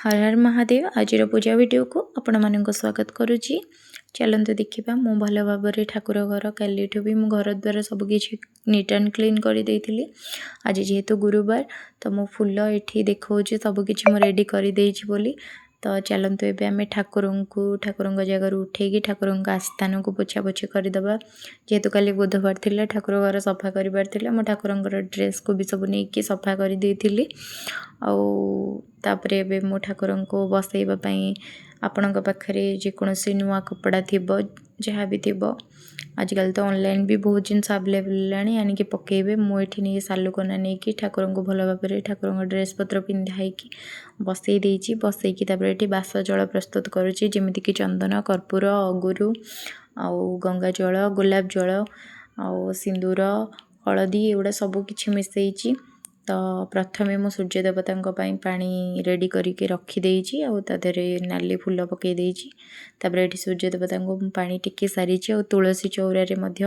ହର ହର ମହାଦେବ। ଆଜିର ପୂଜା ଭିଡ଼ିଓକୁ ଆପଣମାନଙ୍କୁ ସ୍ୱାଗତ କରୁଛି। ଚାଲନ୍ତୁ ଦେଖିବା। ମୁଁ ଭଲ ଭାବରେ ଠାକୁର ଘର କାଲିଠୁ ବି ମୁଁ ଘର ଦ୍ୱାର ସବୁକିଛି ନିଟ୍ ଆଣ୍ଡ କ୍ଲିନ୍ କରିଦେଇଥିଲି। ଆଜି ଯେହେତୁ ଗୁରୁବାର, ତ ମୁଁ ଫୁଲ ଏଠି ଦେଖାଉଛି, ସବୁକିଛି ମୁଁ ରେଡ଼ି କରିଦେଇଛି ବୋଲି। ତ ଚାଲନ୍ତୁ, ଏବେ ଆମେ ଠାକୁରଙ୍କୁ ଠାକୁରଙ୍କ ଜାଗାରୁ ଉଠେଇକି ଠାକୁରଙ୍କ ଆସ୍ଥାନକୁ ପୋଛାପୋଛି କରିଦେବା। ଯେହେତୁ କାଲି ବୁଧବାର ଥିଲା, ଠାକୁର ଘର ସଫା କରିବାର ଥିଲା, ମୁଁ ଠାକୁରଙ୍କର ଡ୍ରେସ୍କୁ ବି ସବୁ ନେଇକି ସଫା କରିଦେଇଥିଲି। ଆଉ ତାପରେ ଏବେ ମୁଁ ଠାକୁରଙ୍କୁ ବସେଇବା ପାଇଁ, ଆପଣଙ୍କ ପାଖରେ ଯେକୌଣସି ନୂଆ କପଡ଼ା ଥିବ, ଯାହା ବି ଥିବ, ଆଜିକାଲି ତ ଅନଲାଇନ୍ ବି ବହୁତ ଜିନିଷ ଆଭେଲେବଲ୍ ହେଲାଣି, ଆଣିକି ପକାଇବେ। ମୁଁ ଏଠି ନେଇ ସାଲୁକନା ନେଇକି ଠାକୁରଙ୍କୁ ଭଲ ଭାବରେ ଠାକୁରଙ୍କ ଡ୍ରେସ୍ ପତ୍ର ପିନ୍ଧା ହେଇକି ବସେଇ ଦେଇଛି। ବସେଇକି ତାପରେ ଏଠି ବାସ ଜଳ ପ୍ରସ୍ତୁତ କରୁଛି, ଯେମିତିକି ଚନ୍ଦନ, କର୍ପୂର, ଅଗୁରୁ ଆଉ ଗଙ୍ଗା ଜଳ, ଗୋଲାପ ଜଳ ଆଉ ସିନ୍ଦୁର, ହଳଦୀ, ଏଗୁଡ଼ା ସବୁ କିଛି ମିଶାଇଛି। ତ ପ୍ରଥମେ ମୁଁ ସୂର୍ଯ୍ୟ ଦେବତାଙ୍କ ପାଇଁ ପାଣି ରେଡ଼ି କରିକି ରଖିଦେଇଛି ଆଉ ତା ଦେହରେ ନାଲି ଫୁଲ ପକାଇ ଦେଇଛି। ତାପରେ ଏଠି ସୂର୍ଯ୍ୟ ଦେବତାଙ୍କୁ ମୁଁ ପାଣି ଟେକି ସାରିଛି ଆଉ ତୁଳସୀ ଚଉରାରେ ମଧ୍ୟ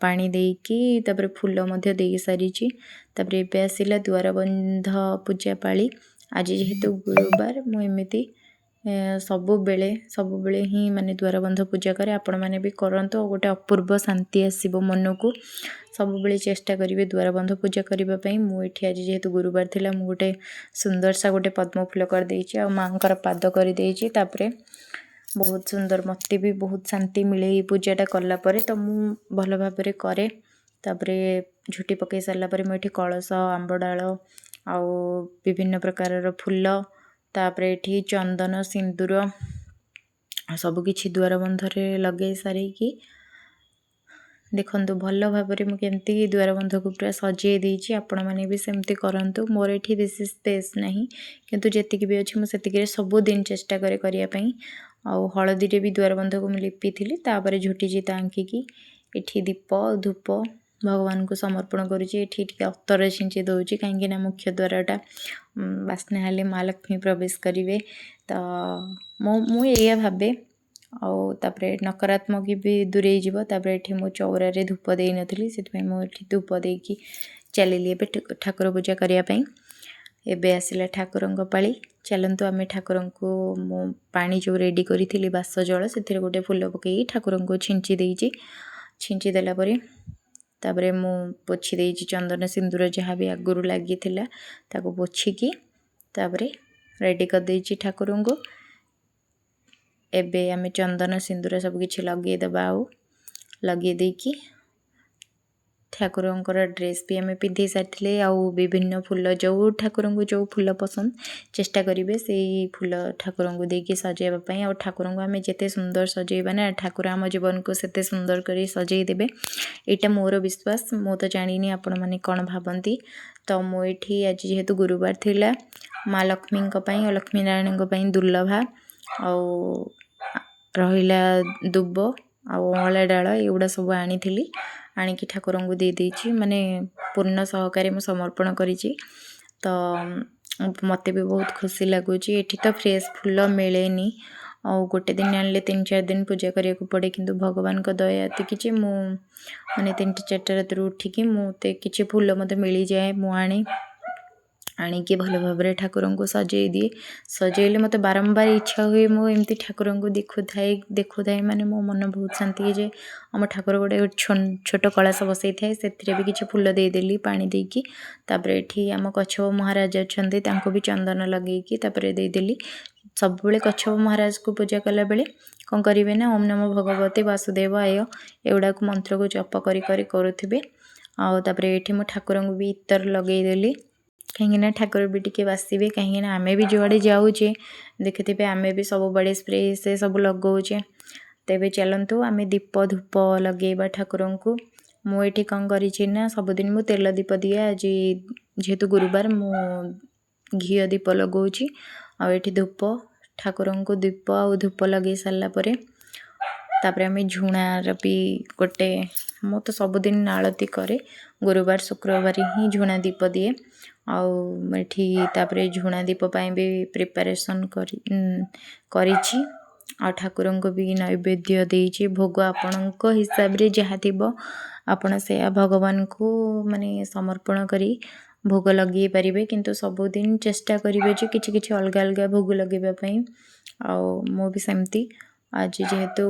ପାଣି ଦେଇକି ତାପରେ ଫୁଲ ମଧ୍ୟ ଦେଇ ସାରିଛି। ତାପରେ ଏବେ ଆସିଲା ଦୁଆର ବନ୍ଧ ପୂଜା ପାଳି। ଆଜି ଯେହେତୁ ଗୁରୁବାର, ମୁଁ ଏମିତି ସବୁବେଳେ ସବୁବେଳେ ହିଁ ମାନେ ଦୁଆର ବନ୍ଧ ପୂଜା କରେ। ଆପଣମାନେ ବି କରନ୍ତୁ ଆଉ ଗୋଟେ ଅପୂର୍ବ ଶାନ୍ତି ଆସିବ ମନକୁ। ସବୁବେଳେ ଚେଷ୍ଟା କରିବେ ଦୁଆର ବନ୍ଧ ପୂଜା କରିବା ପାଇଁ। ମୁଁ ଏଠି ଆଜି ଯେହେତୁ ଗୁରୁବାର ଥିଲା, ମୁଁ ଗୋଟେ ସୁନ୍ଦର ସା ଗୋଟେ ପଦ୍ମ ଫୁଲ କରିଦେଇଛି ଆଉ ମାଆଙ୍କର ପାଦ କରିଦେଇଛି। ତାପରେ ବହୁତ ସୁନ୍ଦର, ମୋତେ ବି ବହୁତ ଶାନ୍ତି ମିଳେ ଏଇ ପୂଜାଟା କଲା ପରେ, ତ ମୁଁ ଭଲ ଭାବରେ କରେ। ତାପରେ ଝୋଟି ପକାଇ ସାରିଲା ପରେ ମୁଁ ଏଠି କଳସ, ଆମ୍ବ ଡାଳ ଆଉ ବିଭିନ୍ନ ପ୍ରକାରର ଫୁଲ, ତାପରେ ଏଠି ଚନ୍ଦନ, ସିନ୍ଦୁର ସବୁକିଛି ଦୁଆର ବନ୍ଧରେ ଲଗାଇ ସାରିକି, ଦେଖନ୍ତୁ ଭଲ ଭାବରେ ମୁଁ କେମିତି ଦୁଆର ବନ୍ଧକୁ ପୁରା ସଜେଇ ଦେଇଛି। ଆପଣମାନେ ବି ସେମିତି କରନ୍ତୁ। ମୋର ଏଠି ବେଶୀ ସ୍ପେସ୍ ନାହିଁ, କିନ୍ତୁ ଯେତିକି ବି ଅଛି ମୁଁ ସେତିକିରେ ସବୁଦିନ ଚେଷ୍ଟା କରେ କରିବା ପାଇଁ। ଆଉ ହଳଦୀରେ ବି ଦୁଆର ବନ୍ଧକୁ ମୁଁ ଲିପିଥିଲି। ତାପରେ ଝୋଟି ଚିତା ଆଙ୍କିକି ଏଠି ଦୀପ, ଧୂପ ଭଗବାନଙ୍କୁ ସମର୍ପଣ କରୁଛି। ଏଠି ଟିକେ ଅତର ଛିଞ୍ଚି ଦେଉଛି, କାହିଁକିନା ମୁଖ୍ୟ ଦ୍ୱାରଟା ବାସ୍ନା ହେଲେ ମା ଲକ୍ଷ୍ମୀ ପ୍ରବେଶ କରିବେ, ତ ମୁଁ ଏଇଆ ଭାବେ। ଆଉ ତାପରେ ନକାରାତ୍ମକ ବି ଦୂରେଇ ଯିବ। ତାପରେ ଏଠି ମୁଁ ଚଉରାରେ ଧୂପ ଦେଇନଥିଲି, ସେଥିପାଇଁ ମୁଁ ଏଠି ଧୂପ ଦେଇକି ଚାଲିଲି ଏବେ ଠାକୁର ପୂଜା କରିବା ପାଇଁ। ଏବେ ଆସିଲା ଠାକୁରଙ୍କ ପାଳି। ଚାଲନ୍ତୁ ଆମେ ଠାକୁରଙ୍କୁ, ମୁଁ ପାଣି ଯେଉଁ ରେଡ଼ି କରିଥିଲି ବାସ ଜଳ, ସେଥିରେ ଗୋଟେ ଫୁଲ ପକାଇକି ଠାକୁରଙ୍କୁ ଛିଞ୍ଚି ଦେଇଛି। ଛିଞ୍ଚି ଦେଲା ପରେ ତାପରେ ମୁଁ ପୋଛି ଦେଇଛି, ଚନ୍ଦନ ସିନ୍ଦୁର ଯାହା ବି ଆଗରୁ ଲାଗିଥିଲା ତାକୁ ପୋଛିକି ତାପରେ ରେଡ଼ି କରିଦେଇଛି ଠାକୁରଙ୍କୁ। ଏବେ ଆମେ ଚନ୍ଦନ ସିନ୍ଦୁର ସବୁ କିଛି ଲଗେଇଦେବା। ଆଉ ଲଗେଇ ଦେଇକି ଠାକୁରଙ୍କର ଡ୍ରେସ୍ ବି ଆମେ ପିନ୍ଧେଇ ସାରିଥିଲେ। ଆଉ ବିଭିନ୍ନ ଫୁଲ, ଯେଉଁ ଠାକୁରଙ୍କୁ ଯେଉଁ ଫୁଲ ପସନ୍ଦ, ଚେଷ୍ଟା କରିବେ ସେଇ ଫୁଲ ଠାକୁରଙ୍କୁ ଦେଇକି ସଜେଇବା ପାଇଁ। ଆଉ ଠାକୁରଙ୍କୁ ଆମେ ଯେତେ ସୁନ୍ଦର ସଜେଇବା ନା, ଠାକୁର ଆମ ଜୀବନକୁ ସେତେ ସୁନ୍ଦର କରି ସଜେଇ ଦେବେ। ଏଇଟା ମୋର ବିଶ୍ୱାସ। ମୁଁ ତ ଜାଣିନି ଆପଣମାନେ କ'ଣ ଭାବନ୍ତି। ତ ମୁଁ ଏଠି ଆଜି ଯେହେତୁ ଗୁରୁବାର ଥିଲା, ମା ଲକ୍ଷ୍ମୀଙ୍କ ପାଇଁ ଆଉ ଲକ୍ଷ୍ମୀ ନାରାୟଣଙ୍କ ପାଇଁ ଦୁର୍ଲଭା ଆଉ ରହିଲା ଦୁବ ଆଉ ଅଁଳା ଡାଳ, ଏଗୁଡ଼ା ସବୁ ଆଣିଥିଲି। ଆଣିକି ଠାକୁରଙ୍କୁ ଦେଇଦେଇଛି, ମାନେ ପୂର୍ଣ୍ଣ ସହକାରେ ମୁଁ ସମର୍ପଣ କରିଛି। ତ ମୋତେ ବି ବହୁତ ଖୁସି ଲାଗୁଛି। ଏଠି ତ ଫ୍ରେଶ୍ ଫୁଲ ମିଳେନି ଆଉ ଗୋଟେ ଦିନ ଆଣିଲେ 3-4 ଦିନ ପୂଜା କରିବାକୁ ପଡ଼େ। କିନ୍ତୁ ଭଗବାନଙ୍କ ଦୟା ଏତିକି ଯେ ମୁଁ ମାନେ 3ଟା 4ଟା ରାତିରୁ ଉଠିକି ମୋତେ କିଛି ଫୁଲ ମୋତେ ମିଳିଯାଏ। ମୁଁ ଆଣେ, ଆଣିକି ଭଲ ଭାବରେ ଠାକୁରଙ୍କୁ ସଜେଇ ଦିଏ। ସଜେଇଲେ ମୋତେ ବାରମ୍ବାର ଇଚ୍ଛା ହୁଏ, ମୁଁ ଏମିତି ଠାକୁରଙ୍କୁ ଦେଖୁଥାଏ ଦେଖୁଥାଏ, ମାନେ ମୋ ମନ ବହୁତ ଶାନ୍ତି ହେଇଯାଏ। ଆମ ଠାକୁର ଗୋଟେ ଛୋଟ କଳସ ବସେଇଥାଏ, ସେଥିରେ ବି କିଛି ଫୁଲ ଦେଇଦେଲି ପାଣି ଦେଇକି। ତାପରେ ଏଠି ଆମ କଛପ ମହାରାଜ ଅଛନ୍ତି, ତାଙ୍କୁ ବି ଚନ୍ଦନ ଲଗେଇକି ତାପରେ ଦେଇଦେଲି। ସବୁବେଳେ କଛପ ମହାରାଜକୁ ପୂଜା କଲାବେଳେ କ'ଣ କରିବେ ନା, ଓମ୍ ନମୋ ଭଗବତେ ବାସୁଦେବାୟ, ଏଗୁଡ଼ାକୁ ମନ୍ତ୍ରକୁ ଜପ କରି କରି କରୁଥିବେ। ଆଉ ତାପରେ ଏଇଠି ମୁଁ ଠାକୁରଙ୍କୁ ବି ଇତର ଲଗେଇଦେଲି, କାହିଁକିନା ଠାକୁର ବି ଟିକେ ବାସିବେ। କାହିଁକିନା ଆମେ ବି ଯୁଆଡ଼େ ଯାଉଛେ, ଦେଖିଥିବେ, ଆମେ ବି ସବୁବେଳେ ସ୍ପ୍ରେ ସେ ସବୁ ଲଗାଉଛେ। ତେବେ ଚାଲନ୍ତୁ ଆମେ ଦୀପ ଧୂପ ଲଗେଇବା ଠାକୁରଙ୍କୁ। ମୁଁ ଏଠି କ'ଣ କରିଛି ନା, ସବୁଦିନ ମୁଁ ତେଲ ଦୀପ ଦିଏ, ଆଜି ଯେହେତୁ ଗୁରୁବାର ମୁଁ ଘିଅ ଦୀପ ଲଗାଉଛି। ଆଉ ଏଠି ଧୂପ, ଠାକୁରଙ୍କୁ ଦୀପ ଆଉ ଧୂପ ଲଗେଇ ସାରିଲା ପରେ ତାପରେ ଆମେ ଝୁଣାର ବି ଗୋଟେ, ମୁଁ ତ ସବୁଦିନ ଆଳତି କରେ, ଗୁରୁବାର ଶୁକ୍ରବାର ହିଁ ଝୁଣା ଦୀପ ଦିଏ। ଆଉ ଏଠି ତାପରେ ଝୁଣା ଦୀପ ପାଇଁ ବି ପ୍ରିପାରେସନ୍ କରି କରିଛି। ଆଉ ଠାକୁରଙ୍କୁ ବି ନୈବେଦ୍ୟ ଦେଇଛି। ଭୋଗ ଆପଣଙ୍କ ହିସାବରେ ଯାହା ଥିବ, ଆପଣ ସେୟା ଭଗବାନଙ୍କୁ ମାନେ ସମର୍ପଣ କରି ଭୋଗ ଲଗେଇ ପାରିବେ, କିନ୍ତୁ ସବୁଦିନ ଚେଷ୍ଟା କରିବେ ଯେ କିଛି କିଛି ଅଲଗା ଅଲଗା ଭୋଗ ଲଗେଇବା ପାଇଁ। ଆଉ ମୁଁ ବି ସେମିତି ଆଜି ଯେହେତୁ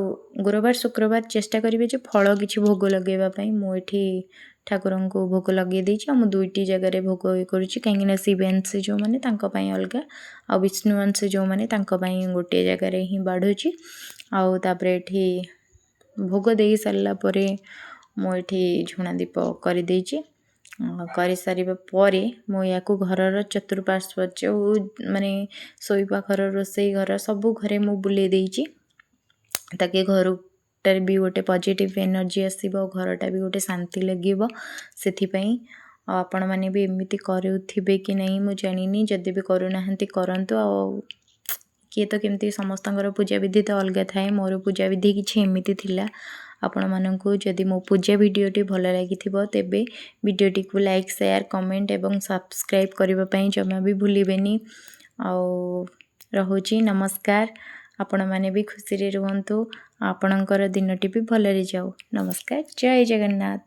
ଗୁରୁବାର, ଶୁକ୍ରବାର ଚେଷ୍ଟା କରିବେ ଯେ ଫଳ କିଛି ଭୋଗ ଲଗେଇବା ପାଇଁ। ମୁଁ ଏଠି ଠାକୁରଙ୍କୁ ଭୋଗ ଲଗେଇ ଦେଇଛି। ଆଉ ମୁଁ ଦୁଇଟି ଜାଗାରେ ଭୋଗ ଇଏ କରୁଛି, କାହିଁକିନା ଶିବାଂଶ ଯେଉଁମାନେ ତାଙ୍କ ପାଇଁ ଅଲଗା ଆଉ ବିଷ୍ଣୁଅଂଶ ଯେଉଁମାନେ ତାଙ୍କ ପାଇଁ ଗୋଟିଏ ଜାଗାରେ ହିଁ ବାଢ଼ୁଛି। ଆଉ ତାପରେ ଏଠି ଭୋଗ ଦେଇ ସାରିଲା ପରେ ମୁଁ ଏଠି ଝୁଣା ଦୀପ କରିଦେଇଛି। କରିସାରିବା ପରେ ମୁଁ ୟାକୁ ଘରର ଚତୁଃପାର୍ଶ୍ୱ, ଯେଉଁ ମାନେ ଶୋଇବା ଘର, ରୋଷେଇ ଘର, ସବୁ ଘରେ ମୁଁ ବୁଲେଇ ଦେଇଛି, ତାକି ଘରଟାରେ ବି ଗୋଟେ ପଜିଟିଭ୍ ଏନର୍ଜି ଆସିବ, ଘରଟା ବି ଗୋଟେ ଶାନ୍ତି ଲାଗିବ ସେଥିପାଇଁ। ଆଉ ଆପଣମାନେ ବି ଏମିତି କରୁଥିବେ କି ନାହିଁ ମୁଁ ଜାଣିନି। ଯଦି ବି କରୁନାହାନ୍ତି, କରନ୍ତୁ। ଆଉ କିଏ ତ କେମିତି, ସମସ୍ତଙ୍କର ପୂଜାବିଧି ତ ଅଲଗା ଥାଏ। ମୋର ପୂଜାବିଧି କିଛି ଏମିତି ଥିଲା। ଆପଣମାନଙ୍କୁ ଯଦି ମୋ ପୂଜା ଭିଡ଼ିଓଟି ଭଲ ଲାଗିଥିବ, ତେବେ ଭିଡ଼ିଓଟିକୁ ଲାଇକ୍, ସେୟାର, କମେଣ୍ଟ ଏବଂ ସବସ୍କ୍ରାଇବ୍ କରିବା ପାଇଁ ଜମା ବି ଭୁଲିବେନି। ଆଉ ରହୁଛି, ନମସ୍କାର। ଆପଣମାନେ ବି ଖୁସିରେ ରୁହନ୍ତୁ, ଆପଣଙ୍କର ଦିନଟି ବି ଭଲରେ ଯାଉ। ନମସ୍କାର, ଜୟ ଜଗନ୍ନାଥ।